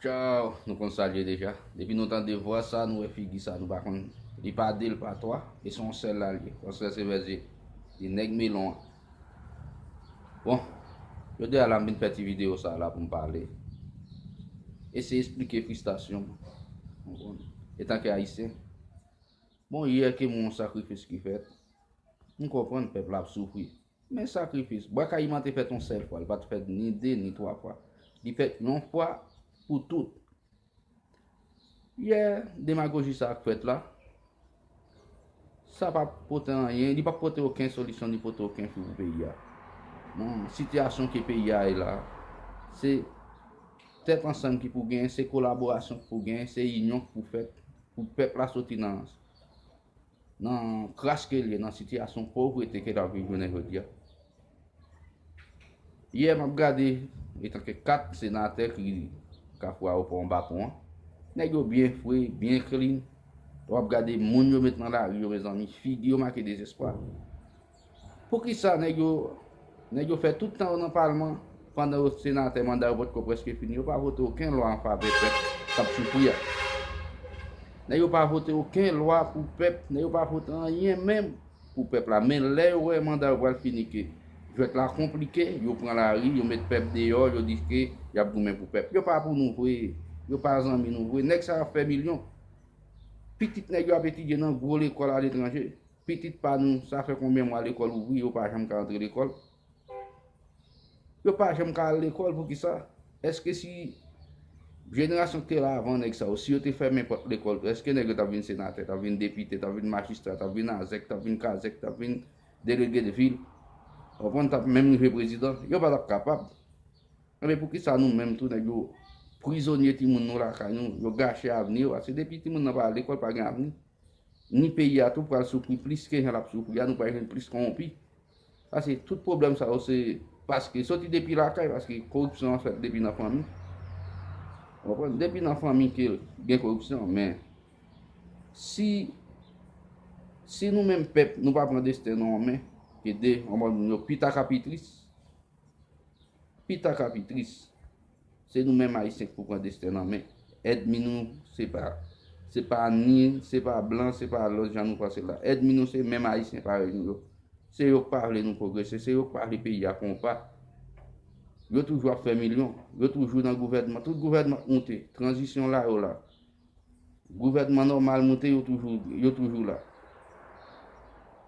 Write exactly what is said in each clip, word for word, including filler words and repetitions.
Tchaw, nou konn sa l ye deja. Depi nou tande vwa sa, nou wè figi sa, nou pa konn. Li pa de, li pa twa, e se yon sèl la l ye. Yon sèl se vèze. Li nèg melon an. Bon, jodi a la m vin fè ti videyo sa la pou m pale. Eseye esplike fristasyon m. Ou konprann? Etanke Ayisyen. Bon, yè ke m wè yon sakrifis ki fèt. M konprann pèp la ap soufri. Men sakrifis, bwa kayiman te fèt yon sèl fwa, li pa t fèt ni de, ni twa fwa. Li fèt yon fwa pou tout. Yè, demagoji sa k fèt la, sa p ap pote anyen, li p ap pote okenn solisyon, ni pote okenn fwi pou peyi a. Nan sitiyasyon ke peyi a ye la, se tèt ansanm ki pou genyen, se kolaborasyon ki pou genyen, se inyon ki pou fèt, pou pèp la soti nan nan kras ke l ye, nan sitiyasyon povrete ke l ap viv jounen jodi a. Yè, m ap gade, etanke kat senatè ki Kafou Ayewopò anba pon an, nèg yo byen fre, byen clean. W ap gade moun yo met nan lari yo, mezanmi, figi yo make dezespwa. Poukisa nèg yo Nèg yo fè tout tan yo nan palman, pandan yo senatè, manda yo potko prèske fini, yo pa vote okenn lwa an favè pèp k ap soufri a. Nèg yo pa vote okenn lwa pou pèp, nèg yo pa vote anyen menm pou pèp la. Men lè yo wè manda yo pral fini, ke jwèt la konplike, yo pran lari, yo met pèp deyò, yo di ke y ap goumen pou pèp. Yo pa pou nou vre, yo pa zanmi nou vre. Nèg sa yo ap fè milyon. Pitit nèg yo ap etidye nan gwo lekòl aletranje. Pitit pa nou, sa fè konbyen mwa lekòl ouvri, yo pa janm ka antre lekòl. Yo pa janm ka al lekòl, poukisa? Èske si jenerasyon ki te la avan nèg sa yo, si yo te fèmen pòt lekòl tou, èske nèg yo t ap vin senatè, t ap vin depite, t ap vin majistra, t ap vin azèk, t ap vin kazèk, t ap vin delege de vil? Ou konprann, t ap menm rive prezidan? Yo pa t ap kapab. Enben, poukisa nou menm tou, nèg yo prizonye timoun nou lakay nou, yo gache avni yo, paske depi timoun nan pa al lekòl, pa gen avni. Ni peyi a tou pral soufri plis ke jan l ap soufri a, nou pral jwenn plis kowonpi. Paske tout pwoblèm sa yo se paske soti depi lakay, paske koripsyon an fèt depi nan fanmi. Ou konprann? Depi nan fanmi ke gen koripsyon, men si, si nou menm pèp, nou pa pran desten nou an men, ke de, yon moun yo pi ta ka pi tris, pi ta ka pi tris. Se nou menm Ayisyen ki pou pran desten nan men. Ènmi nou, se pa, se pa ni, se pa blan, se pa lòt jan nou panse la. Ènmi nou, se menm Ayisyen parèy nou yo. Se yo k pa vle nou pwogrese, se yo k pa vle peyi a fè yon pa. Yo toujou ap fè milyon. Yo toujou nan gouvènman. Tout gouvènman k moute, tranzisyon la yo la. Gouvènman nòmal moute, yo toujou, yo toujou la.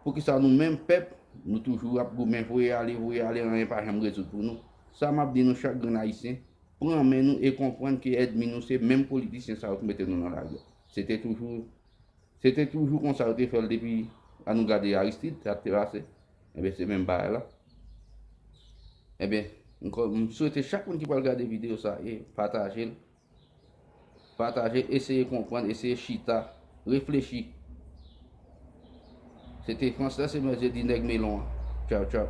Poukisa nou menm pèp, nou toujou ap goumen, voye ale, voye ale, anyen pa janm rezoud pou nou? Sa m ap di nou chak grenn Ayisyen, pran men nou e konprann ke ènmi nou se menm politisyen sa yo ki mete nou nan lari a. Se te toujou, se te toujou konsa yo te fè l depi, ann nou gade Aristide, sa te pase. Enben, se menm bagay la. Enben, m swete chak moun ki pral gade videyo sa e pataje l. Pataje, eseye konprann, eseye chita, reflechi. Se te Frans la, se mèt di nèg melon an. Tchaw, tchaw.